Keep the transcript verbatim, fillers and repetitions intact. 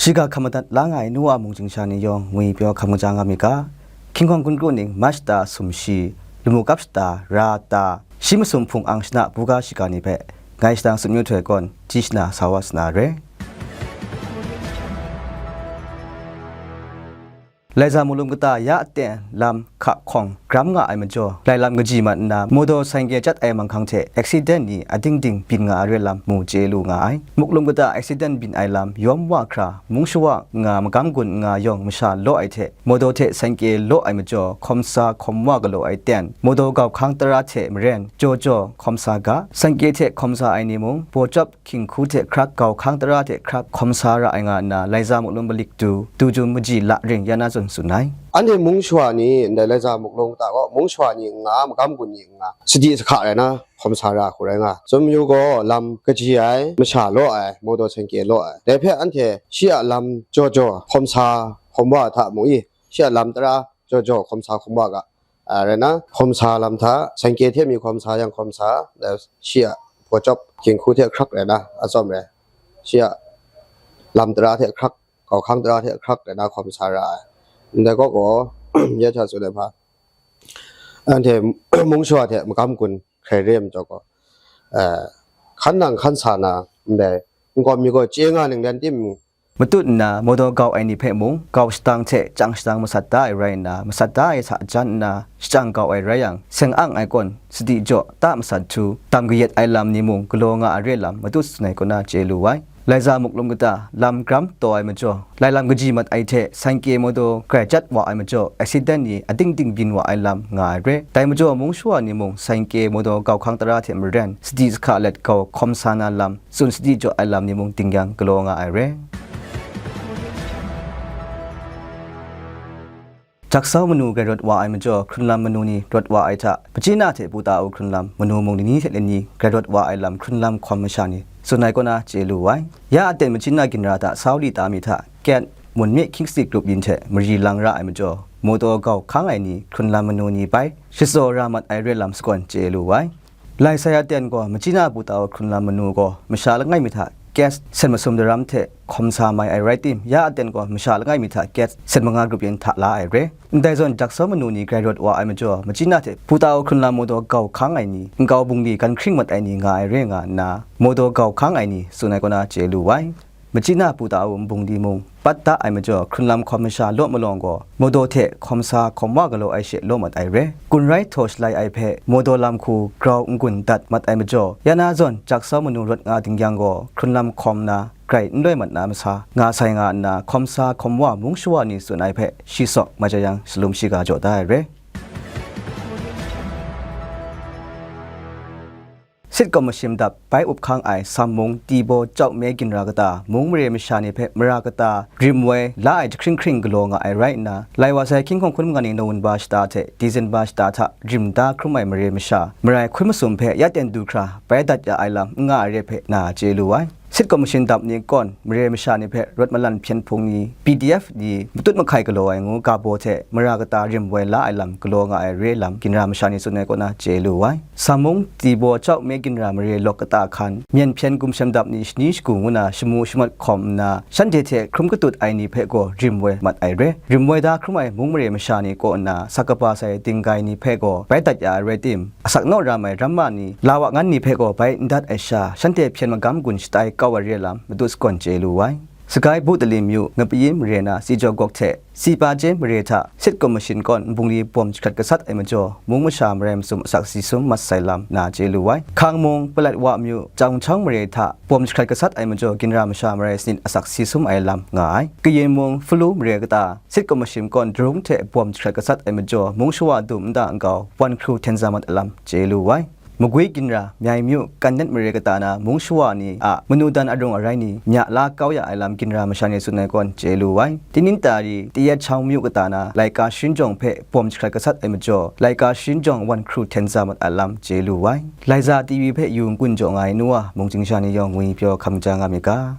Shiga hkam madat la nga ai nu wa mung chyingsha ni yawng ngwi pyaw hkam kaja nga myit ga, hkying hkawng hkun kru ning March ta sum shi, lamu kap shata, ra ta, shi masum hpung ang shana buga shiga ni hpe ngai shadang sumyu htoi gawn, ji shana sa wa sa na re. Laiza Muklum kata ya aten lam hka hkawng gram nga ai majaw, lai lam kaji mat nna, motor sangke chyat ai manghkang hte accident ni ading ding byin nga ai re lam mu chye lu nga ai. Muklum kata accident byin ai lam yawm wa hkra, mung shawa nga, magam gun nga yawng masha law ai hte, motor hte sangke law ai majaw, hkawm sa hkawm wa galaw ai ten, motor gau hkang tara hte maren, jaw jaw hkawm sa ga, sangke hte hkawm sa ai ni mung, baw chyawp, hkying hku hte hkrak, gau hkang tara hte hkrak hkawm sa ra ai nga nna, Laiza Muklum Balik Du, Du Jum Maji La Ring ya na zawn tsun ai. Anhte mung shawa ni ndai Laiza Muklum kata gaw, mung shawa ni n nga, magam gun ni n nga, sadi sahka rai na, hkawm sa ra hku rai nga. Chyum yu gaw, lam kaji ai, masha law ai, motor sangke law ai. Dai hpe anhte shi a lam jaw jaw hkawm sa hkawm wa hta mu i, shi a lam tara jaw jaw hkawm sa hkawm wa ga, a, rai na, hkawm sa lam hta, sangke hte mi hkawm sa yang hkawm sa, da, shi a baw chyawp, hkying hku hte hkrak rai na, atsawm rai, shi a lam tara hte hkrak, gau hkang tara hte hkrak rai na hkawm sa ra ai. Ndai kaw gaw, ya hta tsun ai hpa, anhte mung shawa hte magam gun hkrai re ai majaw gaw, eh, hkan nang hkan sa na, ndai nkau mi gaw chye nga ning len tim, matut nna, motor gau ai ni hpe mung, gau shadang hte chyang shadang masat da ai rai nna, masat da ai hta jan nna, shachyang gau ai rai yang, seng ang ai kawn, sadi jaw, ta masat htu, dam kayat ai lam ni mung galaw nga ai re lam, matut tsun ai kaw na chye lu ai. Laiza Muklum kata, lam gram taw ai majaw, lai lam kaji mat ai hte, sangke motor grai chyat wa ai majaw, accident ni ading ding byin wa ai lam nga ai re. Dai majaw, mung shawa ni mung, sangke motor gau hkang tara hte maren, sadi sahka let gau hkawm sa na lam, tsun sadi jaw ai lam ni mung ding yang galaw nga ai re. Jaksau manu grai rawt wa ai majaw, hkrunlam manu ni rawt wa ai hta, Machina hte Pu Ta U hkrunlam manu mung lani hte lani grai rawt wa ai lam hkrunlam hkawm masha ni tsun ai kaw na chye lu ai. Ya aten Machina ginra hta sau li ta mi hta, Ket, Munmye Kingsley Group yin hte mari lang ra ai majaw, motor gau hkang ai ni hkrunlam manu ni bai, shatsaw ra mat ai re lam sagawn chye lu ai. Lai sai aten gaw, Machina Pu Ta U hkrunlam manu gaw, masha langai mi hta gas sen masum daram hte hkawm sa mai ai rai tim, ya aten gaw, masha langai mi hta gas sen manga grup yin hta la ai re. Ndai zawn, Jaksau manu ni grai rawt wa ai majaw, Machina hte Pu Ta U hkrunlam motor gau hkang ai ni, nkau bungli gan hkring mat ai ni nga ai re nga nna, motor gau hkang ai ni tsun ai kaw na chye lu ai. Machina Pu Ta U nbungli mung, pat da ai majaw, hkrunlam hkawm masha law malawng gaw, motor hte hkawm sa hkawm wa galaw ai she law mat ai re. Gun rai htaw shalai ai hpe, motor lam hku grau n-gun dat mat ai majaw, ya na zawn Jaksau manu rawt nga ding yang gaw, hkrunlam hkawm na, grai n loi mat na masa, nga sai nga nna, hkawm sa hkawm wa mung shawa ni tsun ai hpe, shi sawk mai jai yang, shalum shiga jaw da ai re. Sitkom mashim dap bai up hkang ai Sam mung, Tibaw, Chau Me ginra kata, mung mare masha ni hpe mara kata rim woi la ai jahkring hkring galaw nga ai rai nna, lai wa sai hkying hkawng hkun manga ning nawun ba shata hte Dizenba shata hta rim da hkrum ai mare masha, marai hkun masum hpe ya ten du hkra bai dat ya ai lam n nga ai re hpe na chye lu ai. Sitkom mashim dap ni kawn, mare masha ni hpe rawt malan hpyen hpung ni, P D F ni matut mahkai galaw ai ngu ga baw hte mara kata rim woi la ai lam galaw nga ai re lam, ginra masha ni tsun ai kaw na chye lu ai. Sam mung, Tibaw, Chau Me ginra mare lawk kata hkan, myen hpyen gumshem dap ni shani shagu ngu na shamu shamat hkawm nna, shanhte hte hkrum katut ai ni hpe gaw rim woi mat ai re. Rim woi da hkrum ai mung mare masha ni kaw nna, sa kaba sai dinggai ni hpe gaw bai dat ya ai rai tim, asak naw ram ai ramma ni, la wa ngan ni hpe gaw bai n dat ai sha, shanhte hpyen magam gun shatai kau ai re lam, matut sagawn chye lu ai. Sagai Budalim myu, Ngapayin mare na, Sijaw Gawk hte Sipa Jen mare hta, Sitkom mashim kawn nbungli bawm jahkrat gasat ai majaw, mung masha marai masum asak si sum mat sai lam na chye lu ai. Hkang mung, Palat wa myu, Jangchang mare hta, bawm jahkrat gasat ai majaw, ginra masha marai sanit asak si sum ai lam nga ai. Kayin mung, Hpalu mare kata, Sitkom mashim kawn darung hte bawm jahkrat gasat ai majaw, mung shawa dum nta nkau, wan hkru hten za mat ai lam chye lu ai. Magwi ginra, Myai myu, Kannet mare kata na mung shawa ni a manu dan arung arai ni mya la kau ya ai lam ginra masha ni tsun ai kawn chye lu ai. Tining tari, Tayet Chang myu kata na laika sharin jawng hpe bawm jahkrat gasat ai majaw, laika sharin jawng wan hkru hten za mat ai lam chye lu ai. Laiza T V hpe yu n-gun jaw nga ai nu wa, mung chyingsha ni yawng ngwi pyaw hkam ja nga myit ga.